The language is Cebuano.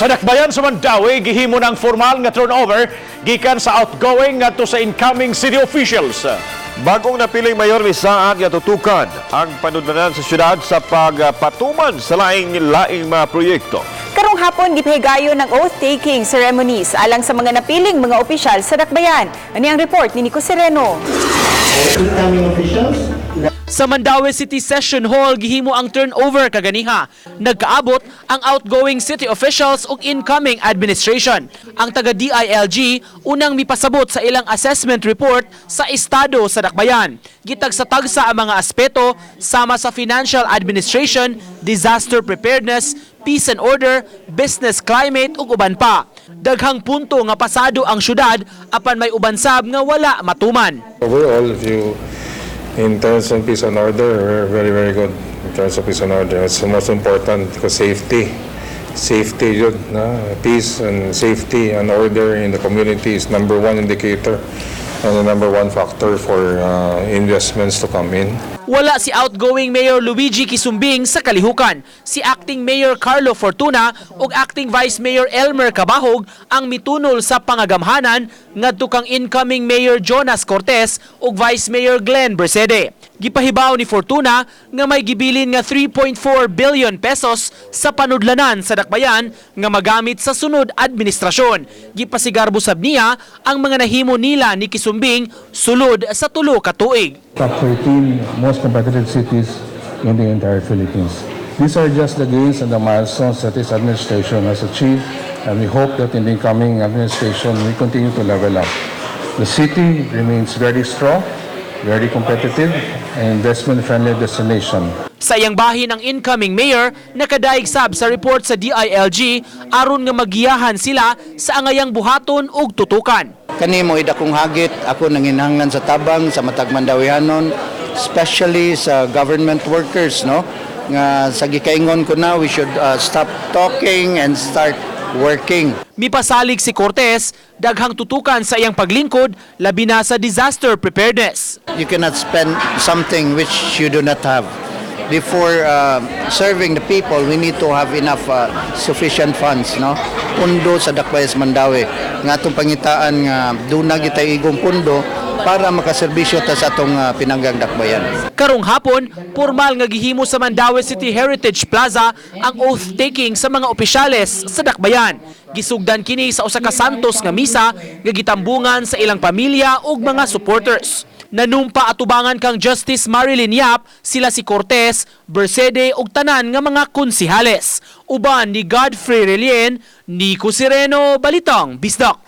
Sa dakbayan sa Mandaue, gihimo ng formal nga turnover gikan sa outgoing ngadto sa incoming city officials. Bagong napiling mayor misaad nga tutukan ang panudlanan sa syudad sa pagpatuman sa laing-laing mga proyekto. Karong hapon, gipahigayon ng oath-taking ceremonies alang sa mga napiling mga opisyal sa dakbayan. Ani ang report ni Nico Sereno. Incoming officials. Sa Mandaue City Session Hall gihimo ang turnover kaganiha. Nagkaabot ang outgoing city officials ug incoming administration. Ang taga DILG unang mipasabot sa ilang assessment report sa estado sa dakbayan. Gitagsa-tagsa ang mga aspeto sama sa financial administration, disaster preparedness, peace and order, business climate ug uban pa. Daghang punto nga pasado ang syudad, apan may uban sab nga wala matuman. Overall, if you, in terms of peace and order, we're very, very good in terms of peace and order. It's the most important because safety. Safety, yun, na? Peace and safety and order in the community is number one indicator and the number one factor for investments to come in. Wala si outgoing Mayor Luigi Quisumbing sa kalihukan. Si Acting Mayor Carlo Fortuna ug Acting Vice Mayor Elmer Cabahug ang mitunol sa pangagamhanan ngadto kang incoming Mayor Jonas Cortez ug Vice Mayor Glenn Bercede. Gipahibaw ni Fortuna nga may gibilin nga 3.4 billion pesos sa panudlanan sa dakbayan nga magamit sa sunod administrasyon. Gipasigarbo sab niya ang mga nahimo nila ni Quisumbing sulod sa 3 ka tuig. Top 13 most competitive cities in the entire Philippines. These are just the gains and the milestones that this administration has achieved, and we hope that in the incoming administration, we continue to level up. The city remains very strong, very competitive, and investment-friendly destination. Sa iyang bahin, ang incoming mayor nakadaig sab sa report sa DILG aron nga magiyahan sila sa angayang buhaton ug tutukan. Kani mo dakong hagit, ako nanginahanglan sa tabang sa matag Mandawihanon, especially sa government workers, no? Nga sa gikaingon ko na, we should stop talking and start working. Mipasalig si Cortez, daghang tutukan sa iyang paglingkod, labi na sa disaster preparedness. You cannot spend something which you do not have. Before serving the people, we need to have enough sufficient funds, no? Pundo sa Dakbayas Mandaue. Nga atong pangitaan nga duna gitay igong pundo para makaserbisyo ta sa atong pinanggang dakbayan. Karong hapon, pormal nga gihimo sa Mandaue City Heritage Plaza ang oath-taking sa mga opisyales sa dakbayan. Gisugdan kini sa usa ka santos nga misa nga gitambungan sa ilang pamilya ug mga supporters. Nanumpa atubangan kang Justice Marilyn Yap sila si Cortez, Bercede ug tanan nga mga konsihales. Uban ni Godfrey Relien, Nico Sereno, Balitang Bisdak.